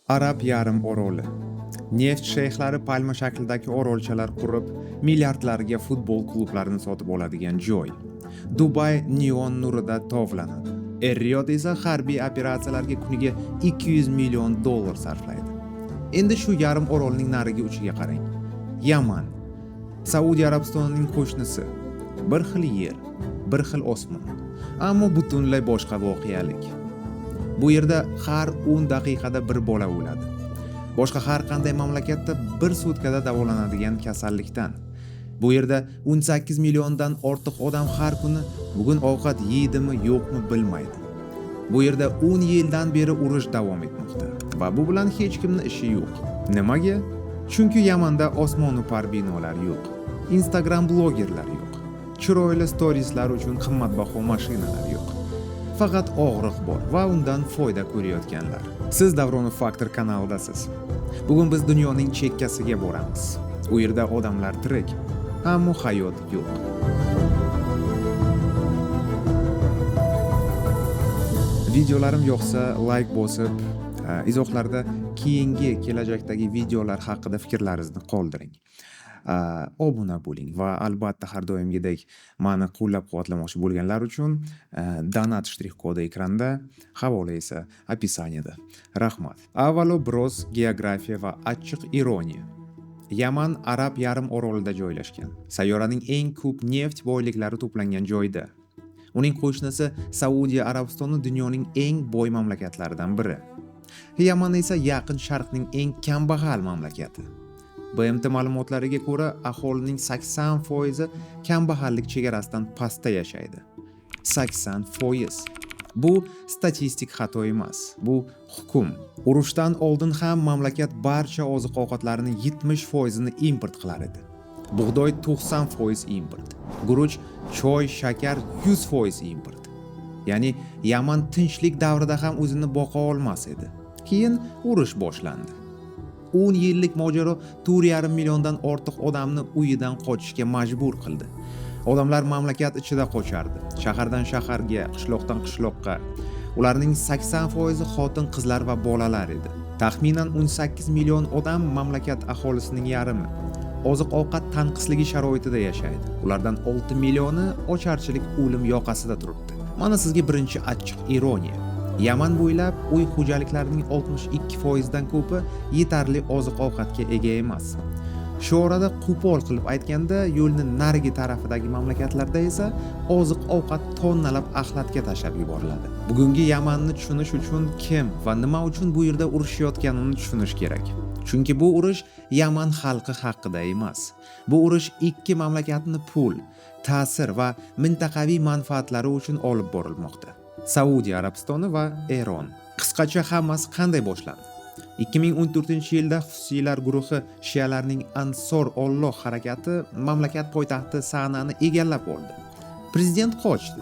Arab yarim oroli. Neft sheyxlari palma shaklidagi orolchalar qurib, milliardlarga futbol klublarini sotib oladigan joy. Dubay neon nurida tovlanadi. Er-Riyod esa harbiy operatsiyalarga kuniga 200 million dollar sarflaydi. Endi shu yarim orolning narigi uchiga qarang. Yaman. Saudiya Arabistonining qo'shnisi. Bir xil yer, bir xil osmon. Ammo butunlay boshqa voqealik. Bu yerda har 10 daqiqada bir bola o'ladi. Boshqa har qanday mamlakatda bir sutkada davolanadigan kasallikdan. Bu yerda 18 milliondan ortiq odam har kuni bugun ovqat yeydimi, yo'qmi bilmaydi. Bu yerda 10 yildan beri urush davom etmoqda va bu bilan hech kimni ishi yo'q. Nimaga? Chunki Yamanda osmono'par binolar yo'q. Instagram blogerlar yo'q. Chiroyli storieslar uchun qimmatbaho mashinalar yo'q. Faqat og'riq bor va undan foyda ko'rayotganlar. Siz Davronov Faktor kanalidasiz. Bugun biz dunyoning chekkasiga boramiz. U yerda odamlar tirik, ammo hayot yo'q. Videolarim yoqsa like bosib, izohlarda keyingi kelajakdagi videolar haqida fikrlaringizni qoldiring. Obuna bo'ling va albatta har doimgidek mani qo'llab-quvvatlamoqchi bo'lganlar uchun donat shtrix kodi ekranda, havola esa описаниеda. Rahmat. Avvalo biroz geografiya va achchiq ironiya. Yaman Arab yarim orolida joylashgan. Sayyoraning eng ko'p neft boyliklari to'plangan joyda. Uning qo'shnisi Saudiya Arabistoni dunyoning eng boy mamlakatlaridan biri. Yaman esa Yaqin Sharqning eng kambag'al mamlakati. BMT ma'lumotlariga ko'ra, aholining 80% kambag'allik chegarasidan pastda yashaydi. 80%. Bu statistik xato emas, bu hukm. Urushdan oldin ham mamlakat barcha oziq-ovqatlarning 70%ini import qilar edi. Bug'doy 90% import, guruch, choy, shakar 100% import. Ya'ni Yaman tinchlik davrida ham o'zini boqa olmas edi. Keyin urush boshlandi. 10 yillik mojaro 4,5 milliondan ortiq odamni uyidan qochishga majbur qildi. Odamlar mamlakat ichida qochardi. Shahardan shaharga, qishloqdan qishloqqa. Ularning 80% xotin-qizlar va bolalar edi. Taxminan 18 million odam mamlakat aholisining yarmi. Oziq-ovqat tanqisligi sharoitida yashaydi. Ulardan 6 millioni ocharchilik o'lim yoqasida turibdi. Mana sizga birinchi achchiq ironiya. Yaman bo'ylab uy xo'jaliklarining 62% dan ko'pi yetarli oziq-ovqatga ega emas. Shu orada qo'pol qilib aytganda, yo'lni narigi tarafidagi mamlakatlarda esa oziq-ovqat tonnalab axlatga tashlab yuboriladi. Bugungi Yamanni tushunish uchun kim va nima uchun bu yerda urushayotganini tushunish kerak. Chunki bu urush Yaman xalqi haqida emas. Bu urush ikki mamlakatni pul, ta'sir va mintaqaviy manfaatlari uchun olib borilmoqda. Saudiya Arabistoni va Eron. Qisqacha hammasi qanday boshlandi? 2014-yilda Husiylar guruhi shialarning Ansor Olloh harakati mamlakat poytaxti Sanani egallab oldi. Prezident qochdi.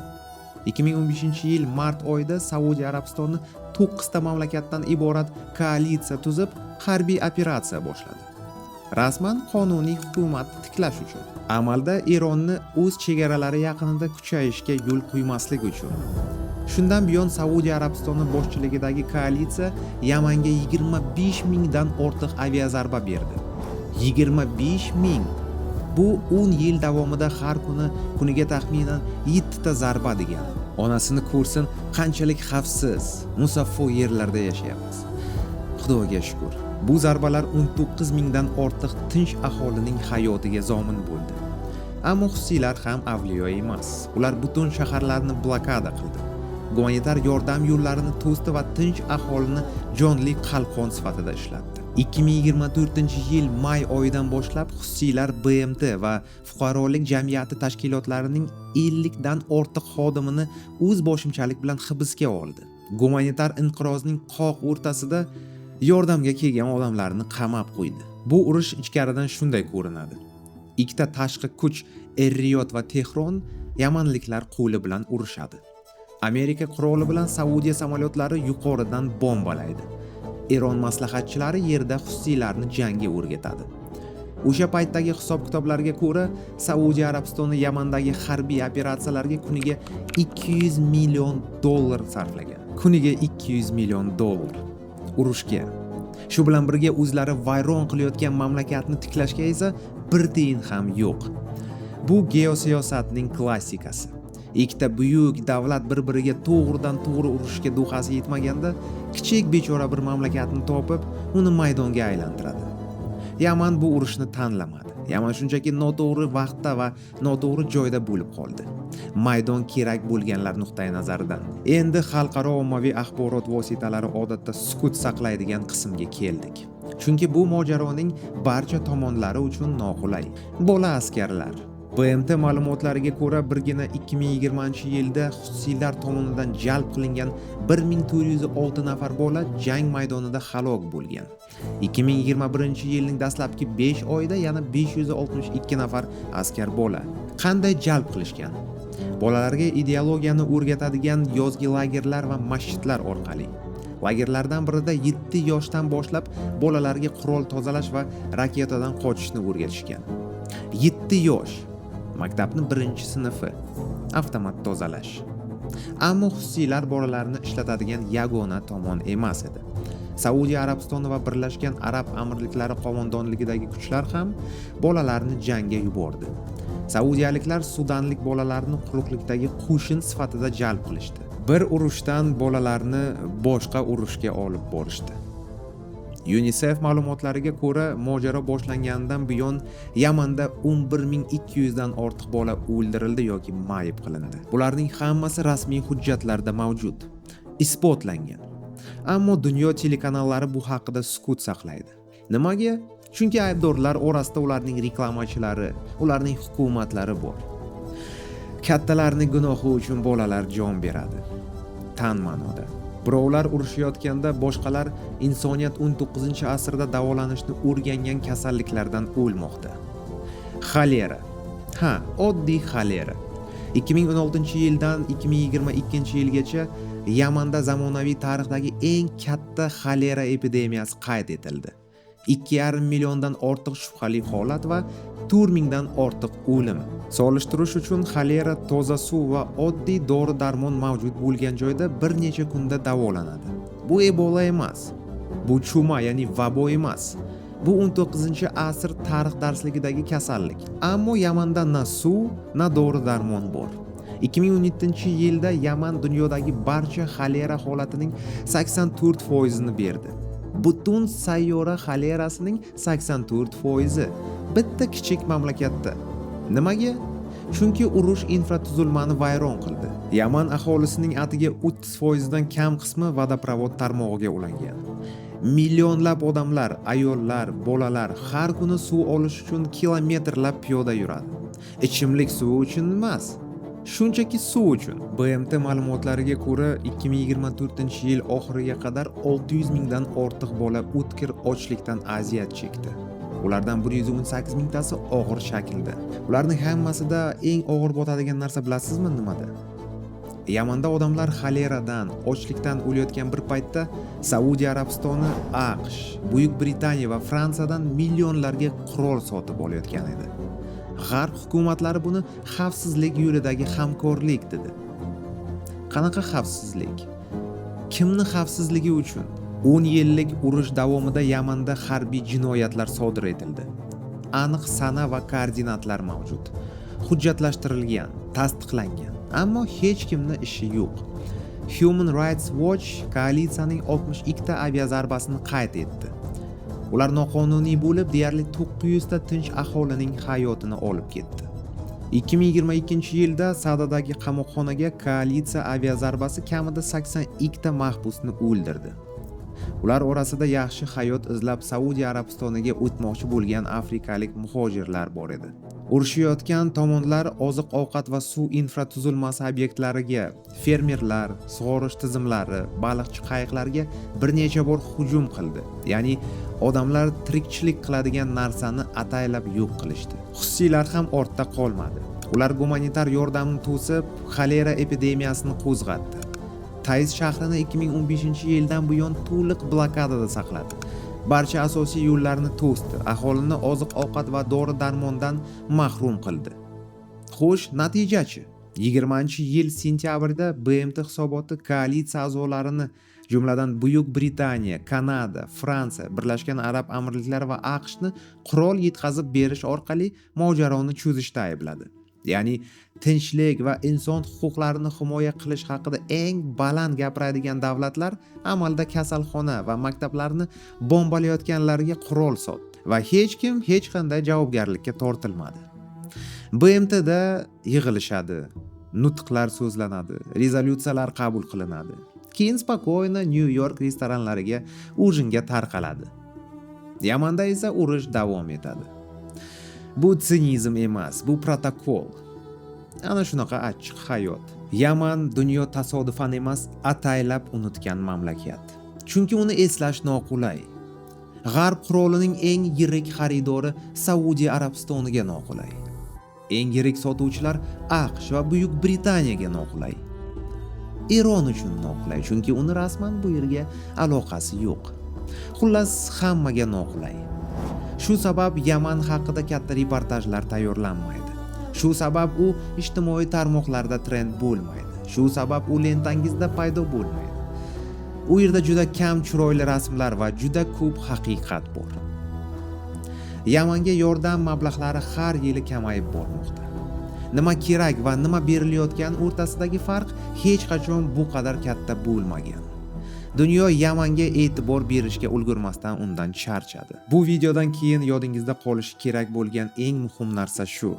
2015-yil mart oyida Saudiya Arabistoni 9 ta mamlakatdan iborat koalitsiya tuzib, harbiy operatsiya boshladi. Rasman qonuniy hukumatni tiklash uchun. Amalda Eronni o'z chegaralari yaqinida kuchayishga yo'l qo'ymaslik uchun. Shundan buyon Saudiya Arabistoni boshchiligidagi koalitsiya Yamanga 25 mingdan ortiq aviazarba berdi. 25 ming. Bu 10 yil davomida har kuni kuniga taxminan 7 ta zarba degani. Onasini ko'rsin, qanchalik xavfsiz, musaffo yerlarda yashayapmiz. Xudoga shukr. Bu zarbalar 19 mingdan ortiq tinch aholining hayotiga zomin bo'ldi. Ammo husiylar ham avliyo emas. Ular butun shaharlarni blokada qildi. Gumanitar yordam yo'llarini to'sdi va tinch aholini jonli qalqon sifatida ishlatdi. 2024-yil may oyidan boshlab husiylar BMT va fuqarolik jamiyati tashkilotlarining 50 dan ortiq xodimini o'z boshimchalik bilan hibsga oldi. Gumanitar inqirozning qoq o'rtasida yordamga kelgan odamlarni qamab qo'ydi. Bu urush ichkaridan shunday ko'rinadi. Ikkita tashqi kuch Er-Riyod va Tehron yamanliklar qo'li bilan urushadi. Amerika quroli bilan Saudiya samolyotlari yuqoridan bombalaydi. Eron maslahatchilari yerda husiylarni jangga o'rgatadi. O'sha paytdagi hisob-kitoblarga ko'ra, Saudiya Arabistoni Yamandagi harbiy operatsiyalarga kuniga 200 million dollar sarflagan. Kuniga 200 million dollar urushga. Shu bilan birga o'zlari vayron qilayotgan mamlakatni tiklashga esa bir tiyin ham yo'q. Bu geosiyosatning klassikasi. Ikkita buyuk davlat bir-biriga to'g'ridan to'g'ri urushga духа si yetmaganda, kichik bechora bir mamlakatni topib, uni maydonga aylantiradi. Yaman bu urushni tanlamadi. Yaman shunchaki noto'g'ri vaqtda va noto'g'ri joyda bo'lib qoldi. Maydon kerak bo'lganlar nuqtai nazaridan. Endi xalqaro ommaviy axborot vositalari odatda sukut saqlaydigan qismga keldik. Chunki bu mojaroning barcha tomonlari uchun noqulay. Bola askarlar. BMT ma'lumotlariga ko'ra, birgina 2020-yilda husiylar tomonidan jalb qilingan 1406 nafar bola jang maydonida halok bo'lgan. 2021-yilning dastlabki 5 oyida yana 562 nafar askar bola. Qanday jalb qilishgan? Bolalarga ideologiyani o'rgatadigan yozgi lagerlar va masjidlar orqali. Lagerlardan birida 7 yoshdan boshlab bolalarga qurol tozalash va raketadan qochishni o'rgatishgan. 7 yosh. Maktabni birinchi sinfi. Avtomat tozalash. Ammo husiylar bolalarni ishlatadigan yagona tomon emas edi. Saudiya Arabistoni va Birlashgan Arab Amirliklari qo'mondonligidagi kuchlar ham bolalarni jangga yubordi. Saudiyaliklar sudanlik bolalarni quruqlikdagi qo'shin sifatida jalb qilishdi. Bir urushdan bolalarni boshqa urushga olib borishdi. UNICEF ma'lumotlariga ko'ra, mojaro boshlanganidan buyon Yamanda 11 200 dan ortiq bola o'ldirildi yoki mayib qilindi. Bularning hammasi rasmiy hujjatlarda mavjud, isbotlangan. Ammo dunyo telekanallari bu haqida sukut saqlaydi. Nimaga? Chunki aybdorlar orasida ularning reklamachilari, ularning hukumatlari bor. Kattalarning gunohi uchun bolalar jon beradi. Tan ma'noda. Birovlar urushayotganda, boshqalar insoniyat 19-asrda davolanishni o'rgangan kasalliklardan o'lmoqda. Xolera. Ha, oddiy xolera. 2016-yildan 2022-yilgacha Yamanda zamonaviy tarixdagi eng katta xolera epidemiyasi qayd etildi. 2,5 milliondan ortiq shubhali holat va 4 mingdan ortiq o'lim. Solishtirish uchun, xolera toza suv va oddiy dori-darmon mavjud bo'lgan joyda bir necha kunda davolanadi. Bu Ebola emas. Bu чума, ya'ni vabo emas. Bu 19-asr tarix darsligidagi kasallik. Ammo Yamanda na suv, na dori-darmon bor. 2017-yilda Yaman dunyodagi barcha xolera holatining 84 ni berdi. Butun sayyora xolerasining 84 bitta kichik mamlakatda. Nimaga? Chunki urush infratuzilmani vayron qildi. Yaman aholisining atigi 30 dan kam qismi водопровод tarmog'iga ulangan. Millionlab odamlar, ayollar, bolalar har kuni suv olish uchun kilometrlab piyoda yuradi. Ichimlik suvi uchun emas, shunchaki suv uchun. BMT ma'lumotlariga ko'ra, 2024-yil oxiriga qadar 600 mingdan ortiq bola o'tkir ochlikdan aziyat chekdi. Ulardan 118 mingtasi og'ir shaklda. Ularning hammasida eng og'ir botadigan narsa bilasizmi nimada? Yamanda odamlar xoleradan, ochlikdan o'layotgan bir paytda Saudiya Arabistoni AQSh, Buyuk Britaniya va Fransiyadan millionlarga qurol sotib olayotgan edi. G'arb hukumatlari buni xavfsizlik yo'lidagi hamkorlik dedi. Qanaqa xavfsizlik? Kimni xavfsizligi uchun? 10 yillik urush davomida Yamanda harbiy jinoyatlar sodir etildi. Aniq sana va koordinatlar mavjud. Hujjatlashtirilgan, tasdiqlangan. Ammo hech kimni ishi yo'q. Human Rights Watch koalitsiyaning 62 ta aviazarbasini qayd etdi. Ular noqonuniy bo'lib, deyarli 900 ta tinch aholining hayotini olib ketdi. 2022-yilda Sadadagi qamoqxonaga koalitsiya aviazarbasi kamida 82 ta mahbusni o'ldirdi. Ular orasida yaxshi hayot izlab Saudiya Arabistoniga o'tmoqchi bo'lgan afrikalik muhojirlar bor edi. Urushayotgan tomonlar oziq-ovqat va suv infratuzilmasi obyektlariga, fermerlar, sug'orish tizimlari, baliqchi qayiqlarga bir necha bor hujum qildi. Ya'ni odamlar tirikchilik qiladigan narsani ataylab yo'q qilishdi. Husiylar ham ortda qolmadi. Ular gumanitar yordamni to'sib, xolera epidemiyasini qo'zg'atdi. Taiz shahrini 2015-yildan buyon to'liq blokadada saqladi. Barcha asosiy yo'llarni to'sdi, aholini oziq-ovqat va dori-darmondan mahrum qildi. Xo'sh, natijachi? 20-yil sentyabrda BMT hisoboti koalitsiya a'zolarini Jumladan, Buyuk Britaniya, Kanada, Fransiya, Birlashgan Arab Amirliklari va AQShni qurol yetkazib berish orqali mojaroni cho'zishda aybladi. Ya'ni tinchlik va inson huquqlarini himoya qilish haqida eng baland gapiradigan davlatlar amalda kasalxona va maktablarni bombalayotganlarga qurol sotdi va hech kim hech qanday javobgarlikka tortilmadi. BMTda yig'ilishadi, nutqlar so'zlanadi, rezolyutsiyalar qabul qilinadi. Keyin спокойно Nyu York restoranlariga ужин ga tarqaladi. Yamanda esa urush davom etadi. Bu tsinizm emas, bu protokol. Ana shunaqa achchiq hayot. Yaman dunyo tasodifan emas, ataylab unutgan mamlakat. Chunki uni eslash noqulay. G'arb qurolining eng yirik xaridori Saudiya Arabistoniga noqulay. Eng yirik sotuvchilar AQSh va Buyuk Britaniyaga noqulay. Eron uchun noqulay, chunki uni rasman bu yerga aloqasi yo'q. Xullas, hammaga noqulay. Shu sabab Yaman haqida katta reportajlar tayyorlanmaydi. Shu sabab u ijtimoiy tarmoqlarda trend bo'lmaydi. Shu sabab u lentangizda paydo bo'lmaydi. U yerda juda kam chiroyli rasmlar va juda ko'p haqiqat bor. Yamanga yordam mablag'lari har yili kamayib bormoqda. Nima kerak va nima berilayotgani o'rtasidagi farq hech qachon bu qadar katta bo'lmagan. Dunyo Yamanga e'tibor berishga ulgurmasdan undan charchadi. Bu videodan keyin yodingizda qolishi kerak bo'lgan eng muhim narsa shu.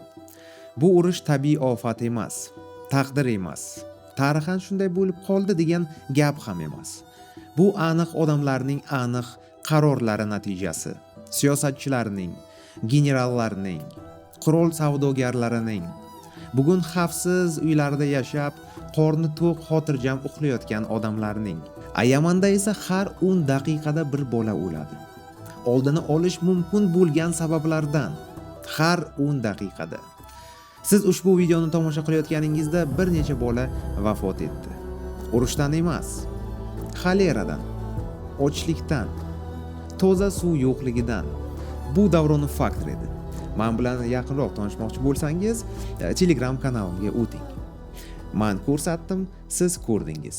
Bu urush tabiiy ofat emas, taqdir emas, tarixan shunday bo'lib qoldi degan gap ham emas. Bu aniq odamlarning aniq qarorlari natijasi. Siyosatchilarning, generallarning, qurol savdogarlarining, bugun xavfsiz uylarida yashab, qorni to'q, xotirjam uxlayotgan odamlarning. A Yamanda esa har 10 daqiqada bir bola o'ladi. Oldini olish mumkin bo'lgan sabablardan har 10 daqiqada. Siz ushbu videoni tomosha qilayotganingizda bir necha bola vafot etdi. Urushdan emas, xoleradan, ochlikdan, toza suv yo'qligidan. Bu Davroni faktor edi. Man bilan yaqinroq tanishmoqchi bo'lsangiz, Telegram kanalimga o'ting. Man ko'rsatdim, siz ko'rdingiz.